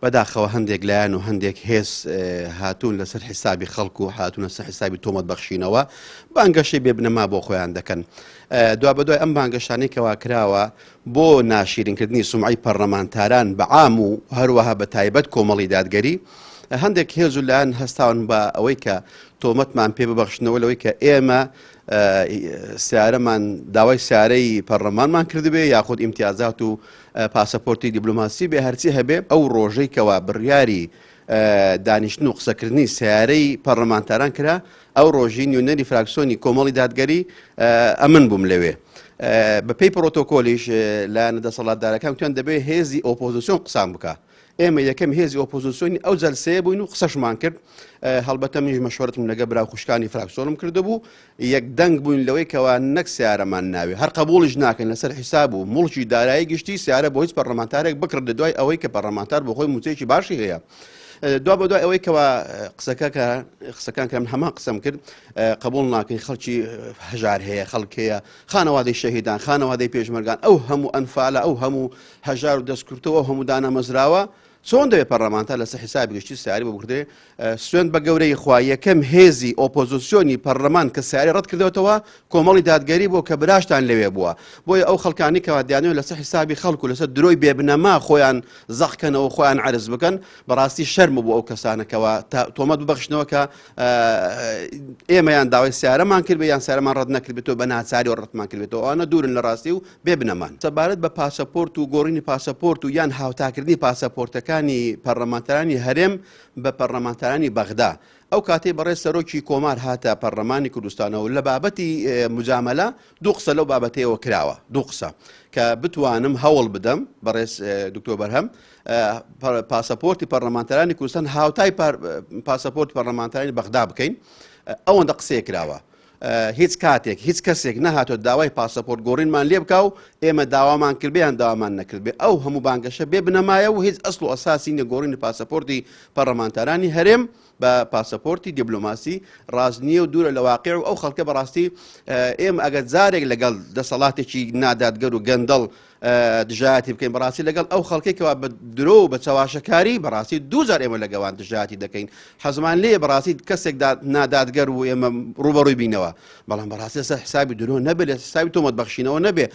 بەداخەوە هەندێک لایەن و هەندێک هێز هاتوون لەسەر حیسابی خەڵک و هاتوونە سەر حیسابی تۆمەت بەخشینەوە بانگەشەی بێ بنەما بۆ خۆیان دەکەن. دوابەدوای ئەم بانگەشانەی کەوا کراوە بۆ ناشیرینکردنی سومعەی پەرلەمانتاران بە عام و هەروەها بە تایبەت کۆمەڵی دادگەری، هەندێک هێز و لایەن هەستاون بە ئەوەی کە تۆمەتمان پێ ببەخشنەوە لەوەی کە ئێمە سیارەمان داوای سیارەی پەرلەمانمان کردبێ یاخود ئیمتیازات و پاسەپۆرتی دیبلۆماسی بێ هەرچی هەبێ ئەو ڕۆژەی کەوا بڕیاری دانیشتن و قسەکردنی سیارەی پەرلەمانتاران کرا ئەو ڕۆژی نوێنەری فراکسۆنی کۆمەڵی دادگەری ئەمن بووم لەوێ. بەپێی پرۆتۆکۆلیش لایەنە دەسەڵاتدارەکان وتیان دەبێ هێزی ئۆپۆزیسیۆن قسان بکا. ئێمە یەکەم هێزی ئۆپۆزیسیۆنی ئەو جەلسەیە بووین و قسەشمان کرد. هەڵبەتە منیش مەشوەرەتم لەگە برا و خوشکانی فراکسیۆنم کردبوو. یەک دەنگ بووین لەوەی کەوا نەک سیارەمان ناوێ هەر قەبوڵیش ناکەین لەسەر حیساب و موڵکی دارایی گشتی سیارە بۆ هیچ پەرلەمانتارێک بکڕدرێت دوای ئەوەی کە پەرلەمانتار بۆ خۆی مووچەیەکی باشی هەیە. دوا بە دوای ئەوەی کەوا قسەکە کە قسەکان کرم هەمان قسەم کرد قبول ناکەین خەڵکی هەژار هەیە خەڵک هەیە خانەوادەی شەهیدان خانەوادەی پێشمەرگان ئەو هەموو ئەنفالە ئەو هەموو هەژار و دەستکردەوە ئەو هەموو دانەمەزراوە چۆن دەبێت پەرلەمانتار لەسەر حیسابی گشتی سیاری بۆ بکردێ؟ سوێند بە گەورەی خوا یەکەم هێزی ئۆپۆزیسیۆنی پەرلەمان کە سیاری ڕەت کردەوەتەوە کۆمەڵی دادگەری بووە کە براشتان لەوێ بووە بۆیە ئەو خەڵکانی کەوا دیانەوێت لەسەر حیسابی خەڵک و لەسەر درۆی بێبنەما خۆیان زەق کەنەوە خۆیان عەرز بکەن بەڕاستی شەرمە بۆ ئەو کەسانە کەوا تۆمەت ببەخشنەوە کە ئێمەیان داوای سیارەمان کردبێ یان سیارەمان ڕەت نەکردبێتەوە بە ناچاری و ڕەتمان کردبێتەوە ئەوانە دوورن لە ڕاستی و بێ بنەمان. سەبارەت بە پاسەپۆرت و گۆڕینی پاسەپۆرت و یان هاوتاکردنی پاسەپۆرتەکانی پەرلەمانتارانی هەرێم بە پەرلەمانتارانی بەغدا، ئەو کاتەی بەڕێز سەرۆکی کۆمار هاتە پەرلەمانی کوردستانەوە لە بابەتی مجامەلە دوو قسە لەو بابەتەیەوە کراوە، دوو قسە کە بتوانم هەوڵ بدەم بەڕێز دکتۆر بەرهەم پاسەپۆرتی پەرلەمانتارانی کوردستان هاوتای پاسەپۆرتی پەرلەمانتارانی بەغدا بکەین، ئەوەندە قسەیە کراوە. هیچ کاتێک هیچ کەسێک نەهاتوە داوای پاسەپۆرت گۆڕینمان لێ بکا و ئێمە داوامان کردبێ یان داوامان نەکردبێ ئەو هەموو بانگەشە بێ بنەمایە و هیچ ئەسڵ و ئەساسی نیە گۆڕینی پاسەپۆرتی پەڕلەمانتارانی هەرێم بە پاسەپۆرتی دیبلۆماسی ڕاست نییە و دوورە لە واقع و ئەو خەڵکە بەڕاستی ئێمە ئەگەر جارێک لەگەڵ دەسەڵاتێکی نادادگەر و گەندەڵ دژایەتی بکەین بەڕاستی لەگەڵ ئەو خەڵکەی کەوا بە درۆ و بە چەواشەکاری بەڕاستی دووجار ئێمە لەگەوان دژایەتی دەکەین حەزمان لێ بەڕاستی کەسێک نادادگەر و ئێمە ڕوبەڕووی بینەوە بەڵام بەڕاستی لەسەر حسابی درۆ نەبێت لە حسابی تۆمەت بەخشینەوە نەبێ.